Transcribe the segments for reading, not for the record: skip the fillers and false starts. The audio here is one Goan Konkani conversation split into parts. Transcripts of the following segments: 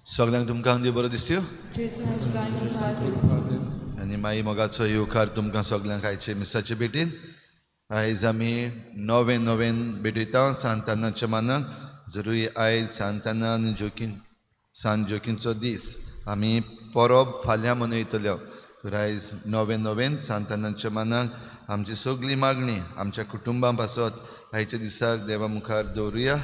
सगळ्यांक तुमकां देव बरो दिसत्यो आनी माई मोगाचो येवकार तुमकां सगळ्यांक आयचे मिसाचे भेटीन. आयज आमी नवें नवें भेटयता सांतानाच्या मानाक. जरूय आयज सांताना आनी जोकीन सान जोकींचो दीस आमी परब फाल्यां मनयतल्यो. तर आयज नवें नवें सांतानाच्या मानाक आमची सगळी मागणी आमच्या कुटुंबां पासत आयच्या दिसाक देवा मुखार दवरुया.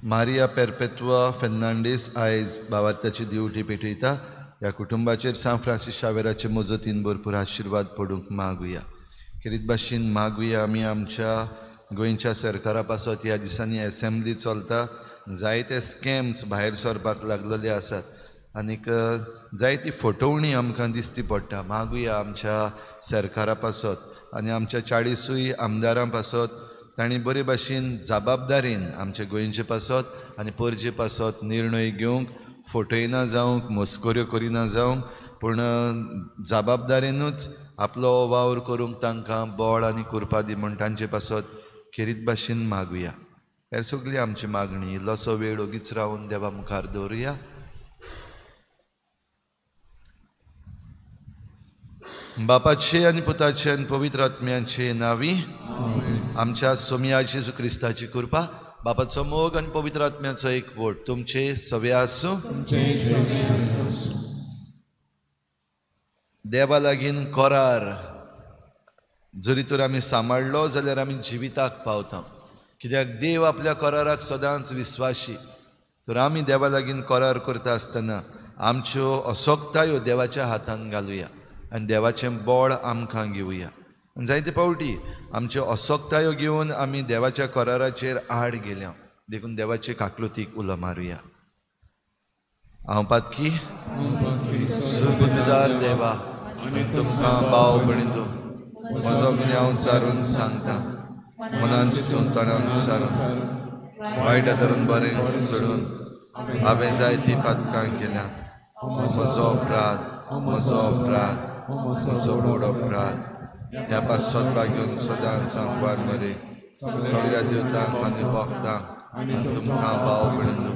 मारिया पेरपेतुआ फेर्नांडीस आयज बावार्थाची दिवटी पेटयता. ह्या कुटुंबाचेर सांत फ्रांसीस शावेराचे मजतीन भरपूर आशिर्वाद पडूंक मागुया. खेरीत भाशेन मागुया आमी आमच्या गोंयच्या सरकारा पासत. ह्या दिसांनी एसेंब्ली चलता, जायते स्कॅम्स भायर सरपाक लागलेले आसात आनीक जायती फटोवणी आमकां दिसती पडटा. मागुया आमच्या सरकारा पासत आनी आमच्या 40 आमदारां पासत तांणी बरे भाशेन जबाबदारीन आमच्या गोंयचे पासत आनी परजे पासत निर्णय घेवंक, फटयना जावंक, मस्कऱ्यो करिना जावंक, पूण जबाबदारेनूच आपलो वावर करूंक तांकां बळ आनी कुरपा दी म्हूण तांचे पासत खेरीत भाशेन मागुया. हेर सगळी आमची मागणी इल्लोसो वेळ ओगीच रावन देवा मुखार दवरुया. बापाचे आनी पुताचे आनी पवित्र आत्म्याचे नांवी आमच्या सोमया जेजू क्रिस्ताची कृपा, बापाचो मोग आनी पवित्र आत्म्याचो एकवट तुमचे सवे आसूं. देवा लागीं करार जरी तर आमी सांबाळ्ळो जाल्यार आमी जिविताक पावता. कित्याक देव आपल्या कराराक सदांच विस्वाशी. तर आमी देवा लागीं करार करता आसतना आमच्यो असक्तायो देवाच्या हातान घालुया आनी देवाचें बळ आमकां घेवया. जायते फावटी आमच्यो असक्तायो घेवन आमी देवाच्या कराराचेर आड गेल्या, देखून देवाचे काकलुतीक उलो मारुया. हांव पातकी सुबुद्दीदार देवा आनी तुमकां भाव भयणींनो म्हजो गुन्यांव चारून सांगता. मनान चिंतून तणान सारून वायट धरून बरें सोडून हांवें जायतीं पातकां केल्या. म्हजो अपराध, म्हजो अपराध, म्हजो व्हड अपराध. ह्या पासत बागेवन सदांच सांकवार मरे सगळ्या देवतांक आनी भक्तांक आनी तुमकां भाव भयणींनो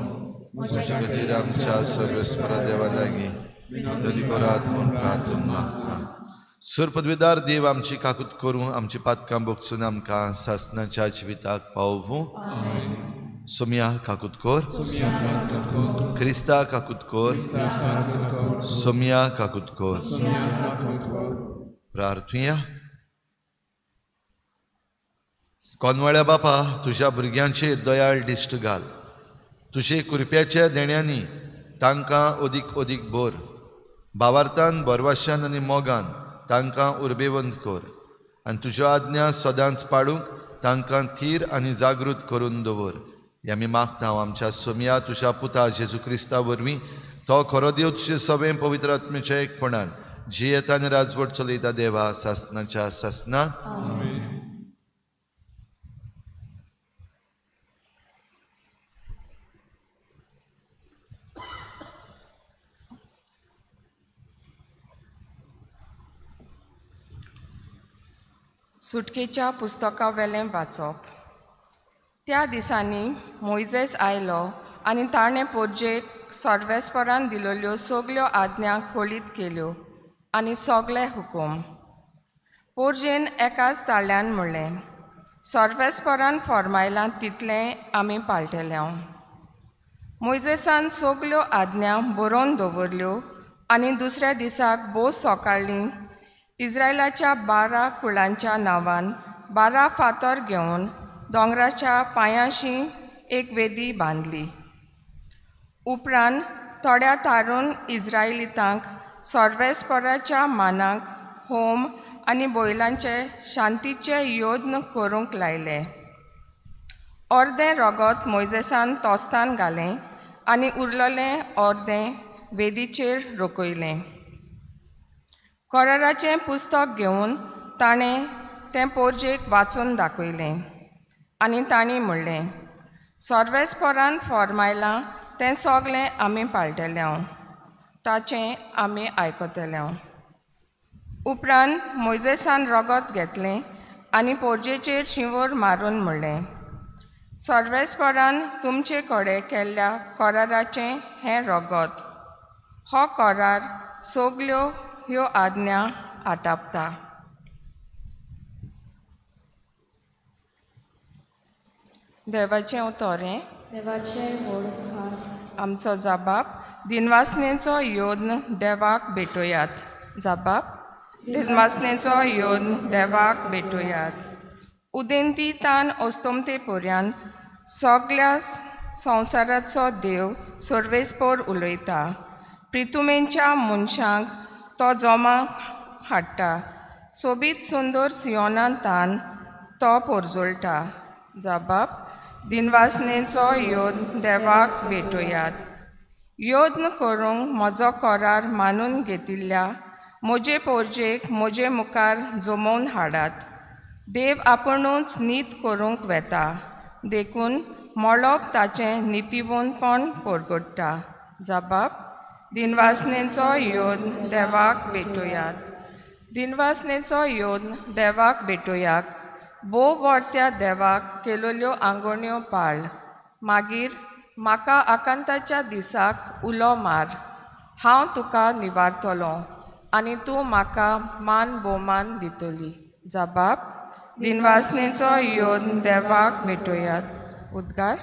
म्हजे खातीर आमच्या सर्वेस्परा देवा लागीं विनवणी करात म्हूण प्रार्थून मागता. सुरपदवीदार देव आमची काकूत करूं, आमची पातकां भोगसून आमकां सासनाच्या जिविताक पावोवूं. सोमया काकूत कर, क्रिस्ता काकूत कर, सोमया काकूत कर. प्रार्थुया. कोनवाळ्या बापा, तुज्या भुरग्यांचेर दयाळ दिश्ट घाल. तुजे कृप्याच्या देण्यांनी तांकां अदीक अदीक भर. भावार्थान, बरवाशान आनी मोगान तांकां उर्बेवंत कर आनी तुज्यो आज्ञा सदांच पाडूंक तांकां थीर आनी जागृत करून दवर. हें आमी मागता आमच्या सोमया तुज्या पुता जेजू क्रिस्ता वरवीं. तो खरो देव तुजे सवें पवित्र आत्म्याच्या एकपणान जियेता आनी राजवट चलयता देवा सासनाच्या सासना. सुटकेच्या पुस्तकावेलें वाचप. त्या दिसांनी मोयजेस आयलो आनी ताणें पोरजेक सर्वेस्परान दिल्ल्यो सगल्यो आज्ञा कळीत केल्यो आनी सगळे हुकूम. पोरजेन एकाच ताळ्यान म्हणलें, सर्वेस्परान फॉर्मायलां तितलें आमी पाळटले. मोयजेसान सगल्यो आज्ञा बरोवन दवरल्यो आनी दुसऱ्या दिसाक भोव सकाळीं इस्रायलाच्या 12 कुळांच्या नांवान 12 फातर घेवन दोंगराच्या पांयांशी एक वेदी बांदली. उपरांत थोड्या तारून इस्रायलितांक सर्वेस्पराच्या मानाक होम आनी बैलांचे शांतीचे यत्न करूंक लायले. अर्दें रगत मोयजेसान तोस्तान घालें आनी उरलेलें अर्दें वेदीचेर रोखयलें. कराराचें पुस्तक घेवन ताणें तें पोरजेक वाचून दाखयलें आनी तांणी म्हणलें, सर्वेस्परान फॉर्मायलां तें सगळें आमी पाळटले, ताचें आमी आयकतले. उपरांत मोयजेसान रगत घेतलें आनी पोरजेचेर शिंवर मारून म्हणलें, सर्वेस्परान तुमचे कडेन केल्ल्या कराराचें हें रगत. हो करार सगल्यो ह्यो आज्ञा आटापता. देवाचें उतोरें. आमचो जाबाब दिनवासनेचो योद्न देवाक भेटोयात. जाबाब दिनवासनेचो योद्न देवाक भेटोयात. उदेंती तान अस्तमते पर्यान सगल्या संवसाराचो देव सर्वेस्पोर उलयता. प्रितुमेंच्या मनशांक तो जमा हाडटा. सोबीत सुंदर सियोनान तान तो पोरजोळटा. जाबाब दिनवासनेचो योद्न देवाक भेटोयात. योद्न करूंक म्हजो करार मानून घेतिल्ल्या म्हजे पोरजेक म्हजे मुखार जमोवन हाडात. देव आपुणूच नीत करूंक वेता, देखून मळब ताचें नितीवंतपण परगट्टा. जाबाब दिनवासनेचो योद्न देवाक भेटोयात. दिनवासनेचो योद्न देवाक भेटोयात. भोव व्हडत्या देवाक केलोल्यो आंगोण्यो पाळ. मागीर म्हाका आकांताच्या दिसाक उलो मार. हांव तुका निवारतलो आनी तूं म्हाका मान भोवमान दितली. जाबाब दिनवासनेचो योद्न देवाक भेटोयात. उद्गार.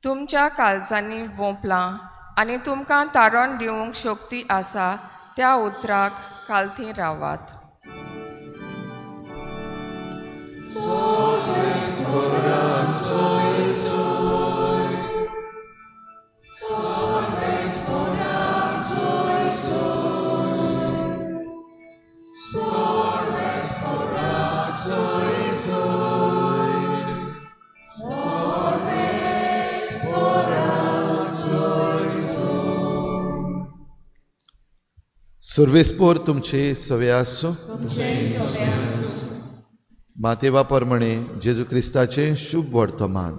तुमच्या काळजांनी वोंपलां आनी तुमकां तारण दिवंक शक्ती आसा त्या उतराक कालथी रावात. सर्वेस्पोर तुमचे सवे आसूं. मातेवा परमणे जेजू क्रिस्ताचें शुभ वर्तमान.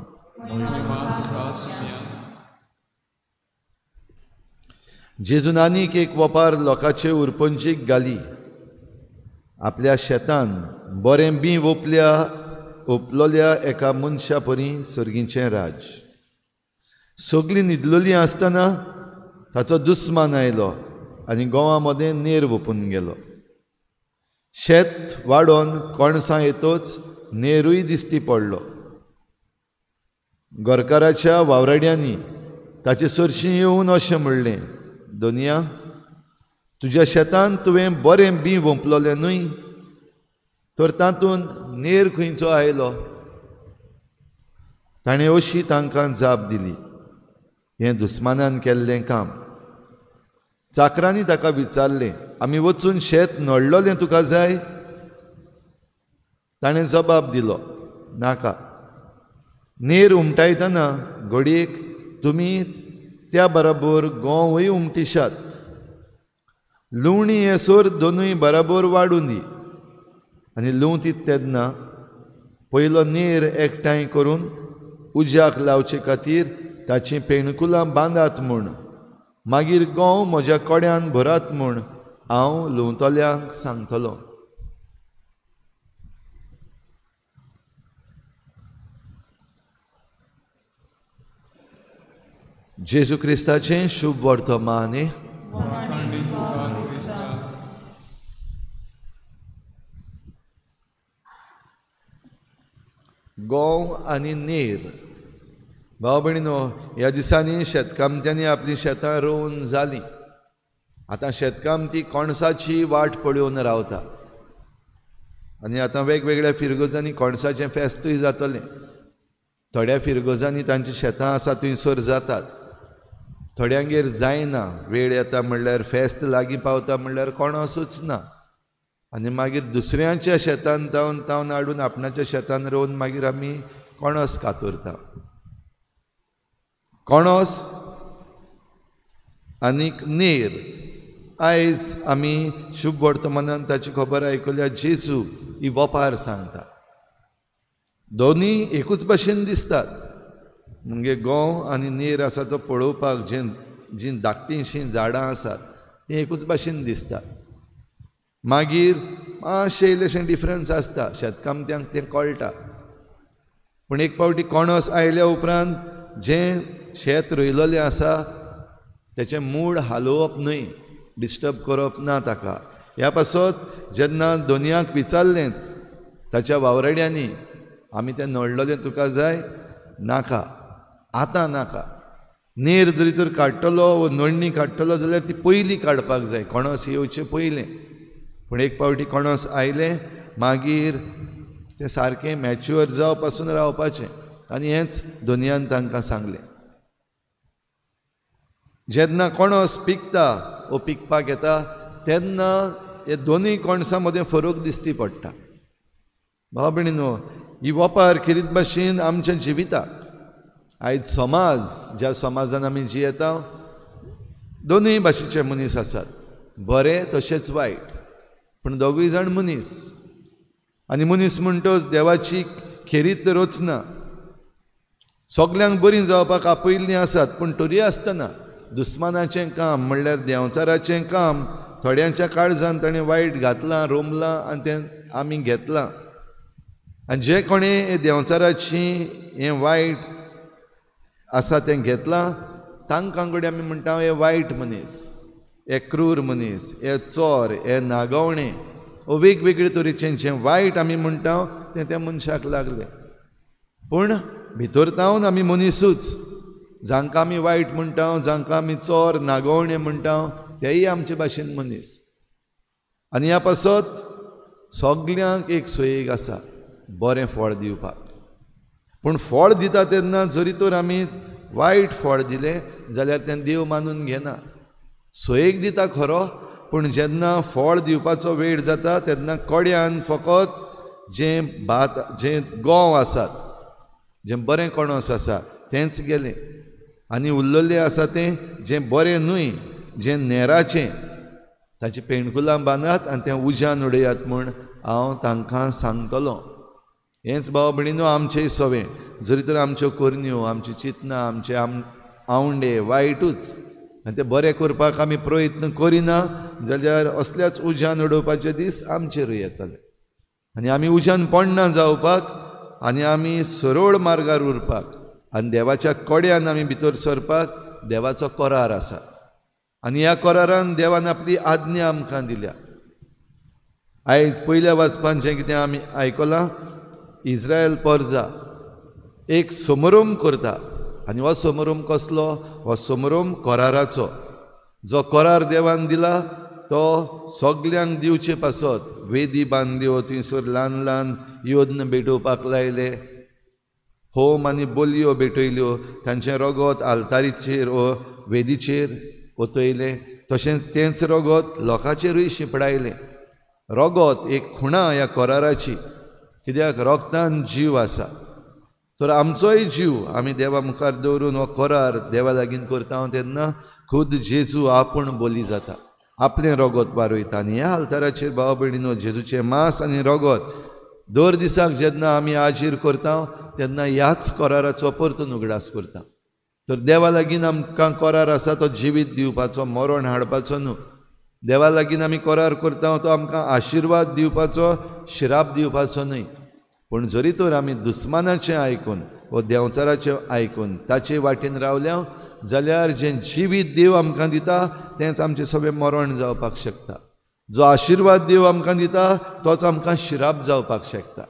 जेजून आनीक एक वपार लोकांचे उरपंजीक घाली. आपल्या शेतान बरें बी ओपल्या ओपलोल्या एका मनशा परी सर्गीचें राज. सगळीं न्हिदलोलीं आसतना ताचो दुस्मान आयलो आनी गोवा मदें नेर वोपून गेलो. शेत वाडोवन कणसां येतोच नेरूय दिसती पडलो. गोरकाराच्या वावराड्यांनी ताचे सरशीं येवन अशें म्हणलें, दोनया तुज्या शेतान तुवें बरें बी वोंपलोलें न्हय, तर तातूंत नेर खंयचो आयलो? ताणें अशी तांकां जाप दिली, हें दुस्मानान केल्लें काम. चाकरांनी ताका विचारलें, आमी वचून शेत नडलोलें तुका जाय? ताणें जबाब दिलो, नाका. नेर उमटायतना घडयेक तुमी त्या बराबर गोंवूय उमटिशात. लुवणी येसर दोनूय बराबर वाडूं दी. आनी लुंवतीत तेन्ना पयलो नेर एकठांय करून उज्याक लावचे खातीर ताचीं पेणकुलां बांदात म्हूण, मागीर गोंव म्हज्या कोड्यान भरात म्हूण हांव लुंवतल्यांक सांगतलो. जेजू क्रिस्ताचें शुभ वर्तमान. गोंव आनी नेर. भाव भयणीनो, ह्या दिसांनी शेतकामत्यांनी आपलीं शेतां रोवन जालीं. आतां शेतकामती कणसाची वाट पळोवन रावता आनी आतां वेगवेगळ्या फिरगोजांनी कणसाचें फेस्तूय जातलें. थोड्या फिरगोजांनी तांची शेतां आसा थंयसर जातात, थोड्यांगेर जायना. वेळ येता म्हणल्यार फेस्त लागीं पावता म्हणल्यार कोणसूच ना आनी मागीर दुसऱ्यांच्या शेतान तावन तावन हाडून आपणाच्या शेतान रोवन मागीर आमी कणस कातरता. कणस आनीक नेर. आयज आमी शुभ वर्तमानान ताची खबर आयकल्या. जेजू ही वपार सांगता. दोनी एकूच भाशेन दिसतात. म्हणजे गंव आनी नेर आसा तो पळोवपाक जे जीं धाकटींशीं झाडां आसात तीं एकूच भाशेन दिसतात. मागीर मातशें इल्लेशें डिफरन्स आसता, शेतकामत्यांक तें कळटा. पूण एक फावटी कणस आयल्या उपरांत जें शेत रोयलेलें आसा तेचें मूळ हालोवप न्हय, डिस्टर्ब करप ना ताका. ह्या पासत जेन्ना दोनयांक विचारलें ताच्या वावराड्यांनी, आमी तें नडलेलें तुका जाय नाका, आतां नाका. नेर जरी तर काडटलो वो नडणी काडटलो जाल्यार ती पयलीं काडपाक जाय, कणस येवचें पयलें. पूण एक फावटी कणस आयलें मागीर तें सारकें मॅच्युअर जावं पासून रावपाचें. आनी हेंच दोनयान तांकां सांगलें. जेन्ना कणस पिकता वो पिकपाक येता तेन्ना हे दोनूय कणसां मदें फरक दिसती पडटा. भाव भयणीनो, ही वपार खेरीत भाशेन आमच्या जिविताक आयज समाज, ज्या समाजान आमी जियेता, दोनूय भाशेचे मनीस आसात, बरे तशेंच वायट, पूण दोगूय जाण मनीस. आनी मनीस म्हणटच देवाची खेरीत रचना. सगल्यांक बरीं जावपाक आपयल्लीं आसात, पूण तरी आसतना दुस्मानाचें काम म्हणल्यार देंवचाराचें काम थोड्यांच्या काळजान ताणें वायट घातलां, रोमलां आनी तें आमी घेतलां. आनी जे कोणें देंवचाराची हें वायट आसा तें घेतलां तांकां कडेन आमी म्हणटा हे वायट मनीस, हे क्रूर मनीस, हे चोर, हे नागवणे, वो वेगवेगळे तरेचें जें वायट आमी म्हणटा तें त्या मनशाक लागलें. पूण भितर तावन आमी मनीसूच. जांकां आमी वायट म्हणटा, जांकां आमी चोर नागवणे म्हणटा, तेय आमचे भाशेन मनीस. आनी ह्या पासत सगल्यांक एक सोयीक आसा बरें फळ दिवपाक. पूण फळ दिता तेन्ना जरी तर आमी वायट फळ दिलें जाल्यार तें देव मानून घेना. सोयेक दिता खरो, पूण जेन्ना फळ दिवपाचो वेळ जाता तेन्ना कोड्यान फकत जें भात, जें गंव आसात, जें बरें कणस आसा तेंच गेलें आनी उरलेलें आसा तें जें बरें न्हय, जें नेराचें, ताचीं पेंडकुलां बांदात आनी तें उज्यान उडयात म्हूण हांव तांकां सांगतलो. हेंच भाव भयणीनो आमचें सवें. जरी तर आमच्यो करण्यो, आमची चिंतनां, आमचे आवंडे वायटूच आनी ते बरें करपाक आमी प्रयत्न करिना जाल्यार असल्याच उज्यान उडोवपाचे दीस आमचेरूय येतले. आनी आमी उज्यान पडना जावपाक आनी आमी सरळ मार्गार उरपाक आनी देवाच्या कोड्यान आमी भितर सरपाक देवाचो करार आसा. आनी ह्या करारान देवान आपली आज्ञा आमकां दिल्या. आयज पयल्या वाचपान जें कितें आमी आयकलां, इस्रायल परजा एक समारंभ करता. आनी हो समारंभ कसलो? हो समारंभ कराराचो. जो करार देवान दिला तो सगल्यांक दिवचे पासत वेदी बांदल्यो, थंयसर ल्हान ल्हान योद्न भेटोवपाक लायले, होम आनी बोलयो भेटयल्यो, तांचें रगत आल्तारीचेर वो वेदीचेर ओतयलें, तशेंच तेंच रगत लोकांचेरूय शिंपडायलें. रगत एक खुणा ह्या कराराची, कित्याक रगतान जीव आसा. तर आमचोय जीव आमी देवा मुखार दवरून हो करार देवा लागीं करता तेन्ना खुद जेजू आपूण बोली जाता, आपलें रगत वारयता. आनी ह्या आल्ताराचेर भाव भयणीनो जेजूचें मांस आनी रगत दर दिसाक जेन्ना आमी आजीर करता तेन्ना ह्याच कराराचो परतून उगडास करता. तर देवा लागीं आमकां करार आसा तो जिवीत दिवपाचो, मरण हाडपाचो न्हू. देवा लागीं आमी करार करता तो आमकां आशिर्वाद दिवपाचो, शिराप दिवपाचो न्हय. पूण जरी तर आमी दुस्मानाचें आयकून वो देंवचाराचें आयकून ताचे वाटेन रावल्या जाल्यार जें जिवीत देव आमकां दिता तेंच आमचें सगळें मरण जावपाक शकता. जो आशिर्वाद देव आमकां दिता तोच आमकां शिराप जावपाक शकता.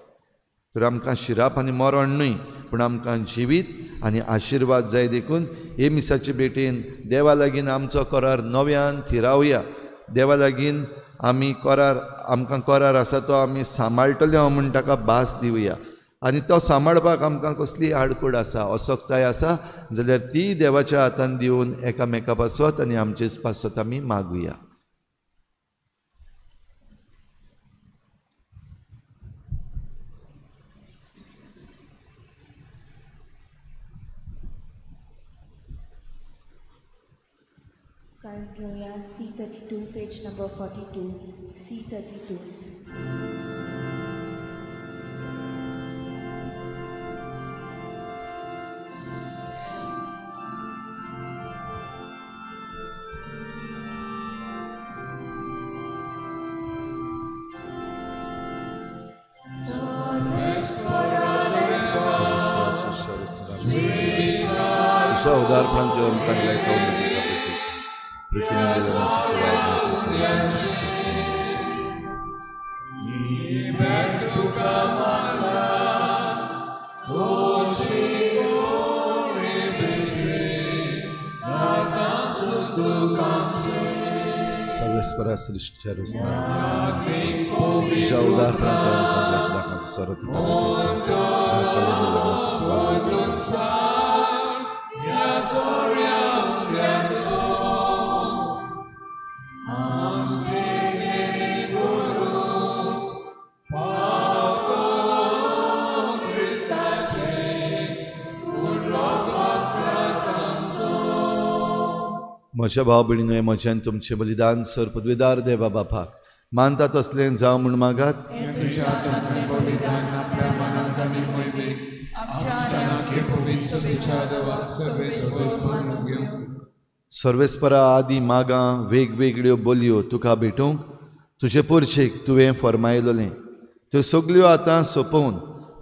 तर आमकां शिराप आनी मरण न्हय, पूण आमकां जिवीत आनी आशिर्वाद जाय. देखून हे मिसाचे भेटेन देवा लागीं आमचो करार नव्यान थिरावया. देवा लागीं आमी करार, आमकां करार आसा तो आमी सांबाळटले म्हूण ताका भास दिवया. आनी तो सांबाळपाक आमकां कसली आडखळ आसा, असक्ताय आसा जाल्यार ती देवाच्या हातान दिवन एकामेका पासत आनी आमचेच पासत आमी मागुया. गायन घेवया C32 page number 42 C32. तुझ्या उदारपणान तुवें आमकां लायता. सर्वेस्परा सृष्टीच्या तुझ्या उदारपणान म्हज्या भाव भयणीनो, म्हज्यान तुमचें बलिदान सर पदवेदार देवा बापाक मानता तसलें जावं म्हूण मागात. सर्वेस्परा आदी मागां वेगवेगळ्यो बोलयो तुका भेटूंक तुजे पोरचेक तुवें फर्मायलें त्यो सगल्यो आतां सोंपोवन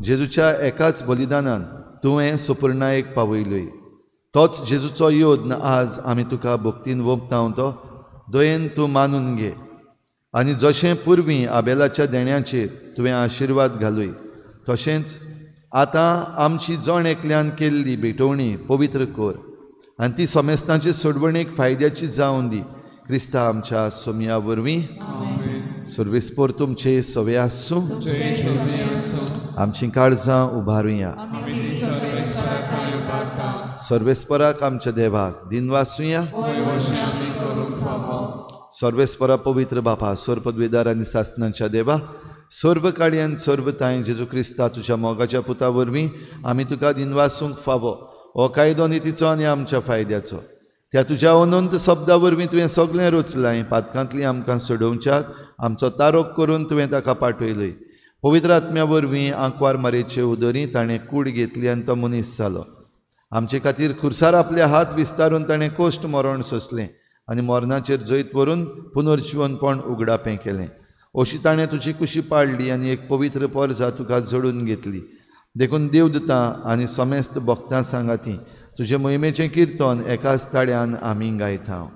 जेजूच्या एकाच बलिदानान तुवें सुपूर्णायेक पावयल्यो. तोच जेजूचो योद्न आज आमी तुका भक्तीन वोगता तो दयेन तूं मानून घे आनी जशें पुर्वी आबेलाच्या देण्याचेर तुवें आशिर्वाद घालूय तशेंच आतां आमची जण एकल्यान केल्ली भेटवणी पवित्र कर आनी ती समेस्तांचे सोडवणेक फायद्याची जावन दी. क्रिस्ता आमच्या सोमया वरवीं. सर्वेस्पोर तुमचे सवे आसूं. आमचीं काळजां उबारुया. सर्वेस्पराक आमच्या देवाक दिनवासुया. सर्वेस्परा पवित्र बापा, सर्व पदवेदार आनी सासनांच्या देवा, सर्व काडयान सर्व तांय जेजू क्रिस्ता तुज्या मोगाच्या पुता वरवीं आमी तुका दिनवासूंक फावो. हो कायदो नितीचो आनी आमच्या फायद्याचो. त्या तुज्या अनंत शब्दा वरवीं तुवें सगळें रचलां. पातकांतली आमकां सोडोवच्याक आमचो तारोक करून तुवें ताका पाठयलय. पवित्र आत्म्या वरवीं आंकवार मारेचे उदरी ताणें कूड घेतली आनी तो मनीस जालो. आमचे खातीर खुर्सार आपले हात विस्तारून ताणें कोश्ट मरण सोंसलें आनी मरणाचेर जैत व्हरून पुनर्जिवनपण उगडापें केलें. अशी ताणें तुजी कुशी पाडली आनी एक पवित्र परजा तुका जोडून घेतली. देखून देवदूतां आनी समेस्त भक्तां सांगाती तुजे मोहिमेचें किर्तन एकाच ताळ्यान आमी गायता.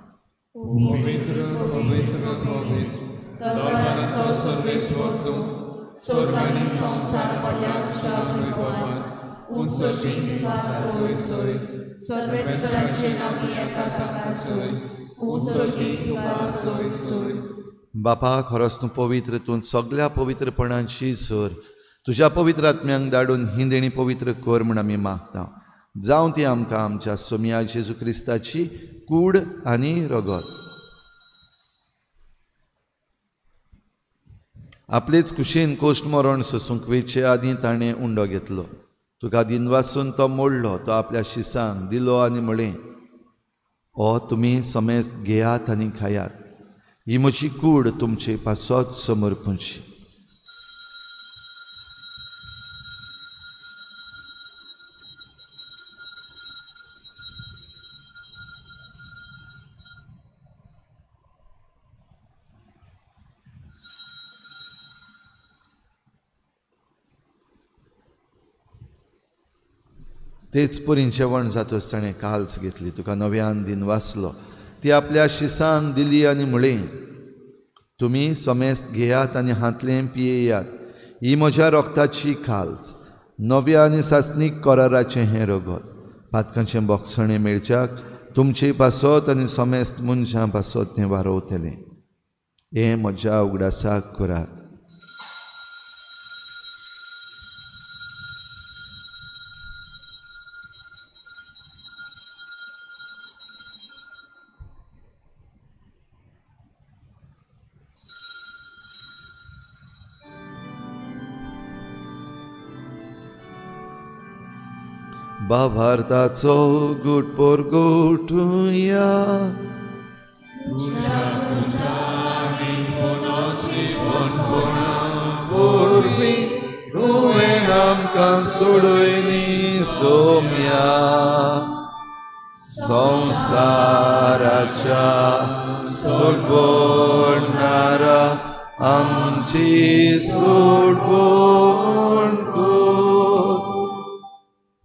बापा, खरोच तूं पवित्र, तूं सगळ्या पवित्रपणांशी सर तुज्या पवित्र आत्म्यांक धाडून ही देणी पवित्र कर म्हूण आमी मागता. जावं ती आमकां आमच्या सोमया जेजू क्रिस्ताची कूड आनी रगत. आपलेच कुशीन कोश्ट मरण सोसूंक वेचे आदीं ताणें उंडो घेतलो. तुका दिनवासून तो मोडलो, तो आपल्या शिसांक दिलो आनी म्हळें, ओ तुमी समेस्त घेयात आनी खायात, ही म्हजी कूड तुमचे पासत समर्पूंची. तेच परीन जेवण जातच ताणें काल्स घेतली, तुका नव्यान दिन वाचलो, ती आपल्या शिसांक दिली आनी म्हळें, तुमी समेस्त घेयात आनी हांतलें पियेयात, ही म्हज्या रोगताची खाल्स, नव्या आनी सासणीक कराराचें हें रगत, पातकांचें बोगसणें मेळच्याक तुमचे पासत आनी समेस्त मनशां पासत तें वारोवतलें. हें म्हज्या उगडासाक करात. बाभारताचो गुट पोरगोटुया, आमकां सोडयनी सोम्या संवसाराच्या सोडवणारा आमची सोडवण कर.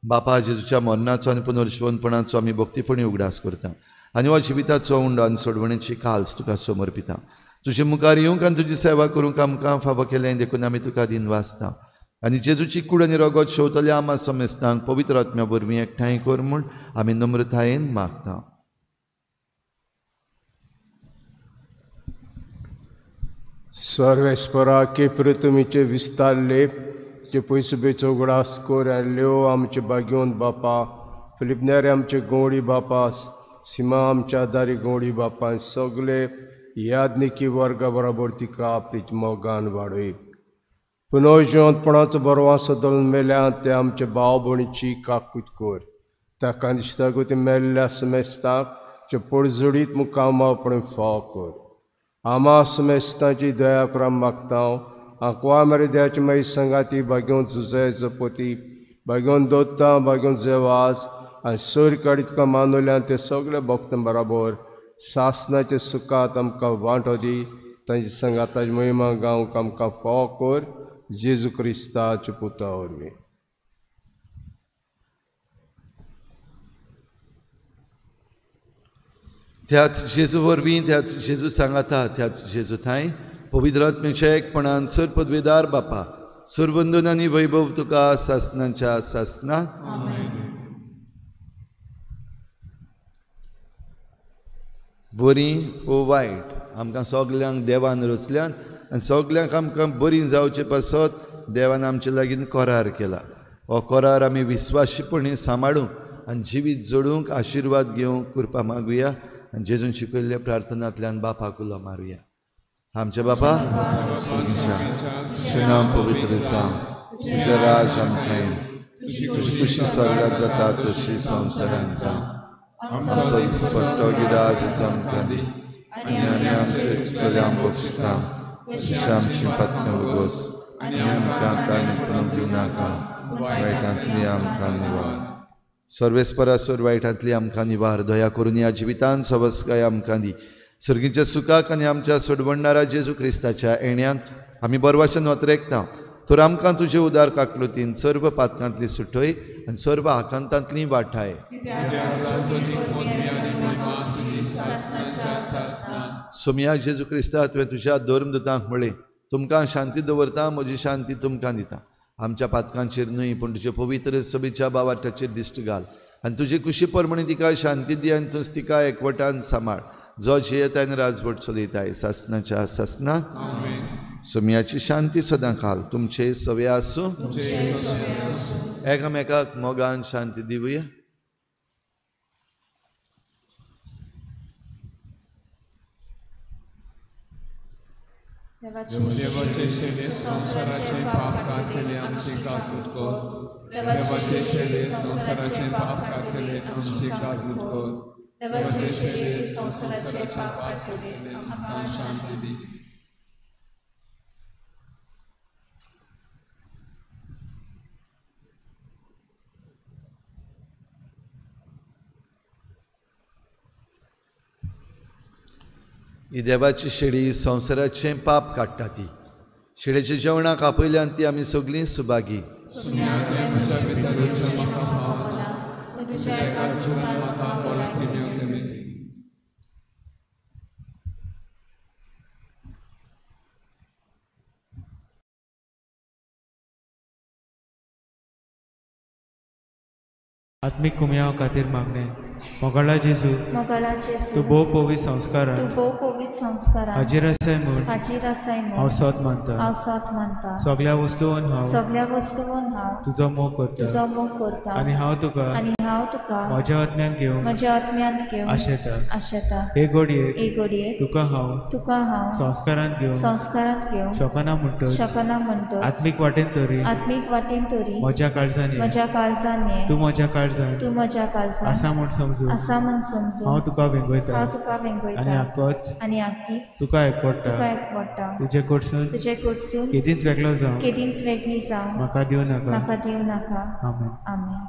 बापा जेजूच्या मरणाचो आनी पुनर्जिवनपणाचो आमी भक्तीपणी उगडास करता आनी हो जिविताचो उंडो आनी सोडवणेची काल्स तुका समर्पिता. तुजे मुखार येवंक आनी तुजी सेवा करूंक आमकां फावो केलें देखून आमी तुका दिनवासता आनी जेजूची कूड आनी रगत शेवतल्या आमा समेस्तांक पवित्र आत्म्या वरवीं एकठांय कर म्हूण आमी नम्रतायेन मागता. सर्वेस्परा के पृथ्वीचे विस्तारले जे पयसुबेचो उगडास कर आनी आमचे भाग्योन बापा फिलिपनेरे आमचे गौडी बापा सीमा आमच्या दारी गौडी बापा सगळे यादनिकी वर्गा बरोबर तिका आपली मोगान वाडय. पुनर्जिवंतपणाचो बरो सदल मेल्या ते आमचे भाव भयणीची काकूत कर. ताका दिसता गो ते मेल्ल्या समेस्ताक जे पोडजोडीत मुखामापण फाव कर. आमा समेस्तांची दया करा मागता. आंकवा मेरे दयाची मागीर संगाती भाग्योन जुजे जपोती भाग्योन दोत्ता भाग्योन जेवाज आनी सोर काडी तुका मानवल्यान ते सगळे भक्तां बराबर सासनाचे सुखात आमकां वांटो दी. तांची संगाताची महिमा गावंक आमकां फाव कर जेजू क्रिस्ताच्या पुता वरवीं. त्याच जेजू वरवीं त्याच जेजू सांगाता त्याच जेजू थांय पवित्र आत्म्याच्या एकपणान सर पदवेदार बापा सुरवंदन आनी वैभव तुका सासनाच्या सासना. बरीं ओ वायट आमकां सगल्यांक देवान रचल्यान आनी सगल्यांक आमकां बरीं जावचे पासत देवान आमचे लागीं करार केला. हो करार आमी विस्वाशीपणी सांबाळूंक आनी जिवीत जोडूंक आशिर्वाद घेवंक कृपा मागुया आनी जेजून शिकयल्ल्या प्रार्थनांतल्यान बापाक उलो मारुया. आमच्या बापा तुजें नांव पवित्र जावं, तुजें राज आमकां येवं, तुजी खुशी स्वर्गात जाता तशी संवसारांत जावं. आमचो दिसपट्टो गिराज आमकां दी आनी आमी आमचे चुकलें आमकां बक्षिता तशें आमची पातनां उगोस आनी आमकां ताणें दिवं नाका वायटांतली आमकां निवार. सर्वेस्परासर वायटांतली आमकां निवार. दया करून ह्या जिवितान सवस्काय आमकां दी. सर्गीच्या सुखाक आनी आमच्या सोडवणणारा जेजू क्रिस्ताच्या येण्याक आमी बरवाशन वतरेकता. तर आमकां तुजे उदार काकलुतीन सर्व पातकांतली सुटय आनी सर्व आकांतांतली वाठाय. सोमया जेजू क्रिस्ता तुवें तुज्या धर्मदूतांक म्हळें तुमकां शांती दवरता म्हजी शांती तुमकां दिता. आमच्या पातकांचेर न्हय पूण तुजे पवित्र सभेच्या बावाट्याचेर दिश्ट घाल आनी तुजे कुशी प्रमाणे तिका शांती दी आनी तूंच तिका एकवटान सांबाळ जो जियेता आनी राजवट चलयताय सासनाच्या सासना. सोमयाची शांती सदां खाल तुमचे सवे आसूं. एकामेकाक मोगान शांती दिवया. देवाचे शेले संवसाराचे पाप काडटले आमचे काकूत कर. देवाचे शेले संवसाराचे पाप काडटले आमचे काकूत कर. देवाचे शेले संवसाराचे पाप काडटले आमकां शांती दी. ही देवाची शेळी संवसाराचें पाप काडटा. ती शेळेच्या जेवणाक आपयल्यान ती आमी सगळीं सुभागी. आत्मीक कुमयाव खातीर मागणें. मोगाळा जेजू, तूं भोव पवित्र संस्कारान हाजीर आसाय म्हूण हांव सत मानता. सगळ्या वस्तून हांव तुजो मोग करता आनी हांव तुका म्हज्या आत्म्यांत घेवंक आशेता. हे घडयेक तुका हांव संस्कारांत घेवंक शकना म्हणटच आत्मीक वाटेन तरी म्हज्या काळजान ये, तूं म्हज्या काळजान आसा म्हूण समजून हांव तुका वेंगयता आनी आकोच तुका एकवटा तुजे कडसून केदींच वेगळो जावं म्हाका दिवं नाका. आमेन.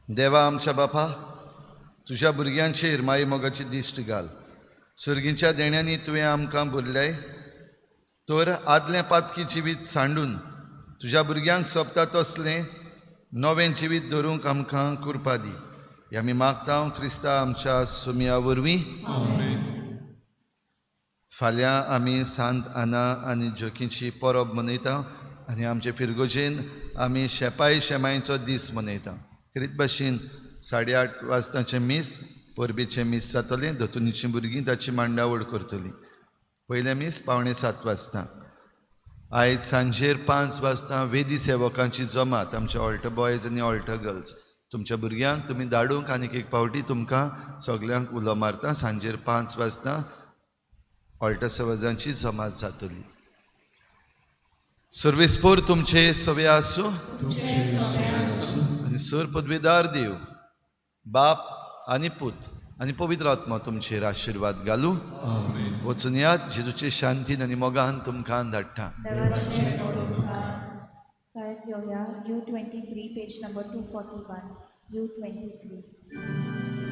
देवा आमच्या बापा, तुज्या भुरग्यांचेर माई मोगाची दिश्ट घाल. सुर्गींच्या देण्यांनी तुवें आमकां भरलें तर आदलें पातकी जिवीत सांडून तुज्या भुरग्यांक सोबता तसलें नवें जिवीत धरूंक आमकां कृपा दी. हें आमी मागता क्रिस्ता आमच्या सुमया वरवीं. फाल्यां आमी सांत आना आनी जोकींची परब मनयता आनी आमचे फिरगोजेन आमी शेपाय शेमायचो दीस मनयता. करीत भाशेन 8:30 वाजताचें मीस, परबेचें मीस जातलें. दोतोनीचीं भुरगीं ताची मांडावळ करतलीं. पयलें मीस 6:45 वाजता. आयज सांजेर 5 वाजता वेदी सेवकांची जमात, आमचे ऑल्टर बॉयज आनी ऑल्टर गर्ल्स. तुमच्या भुरग्यांक तुमी धाडूंक आनीक एक फावटी तुमकां सगल्यांक उलो मारता. सांजेर 5 वाजता ऑल्टर सेवजांची जमात जातली. सर्वेस्पोर तुमचे सवे आसूं आनी सर पदवीदार देव बाप आनी पूत आनी पवित्र आत्मा तुमचेर आशिर्वाद घालूं. वचून यात, जेजूचे शांतीन आनी मोगान तुमकां धाडटा. U23, page number 241, U23.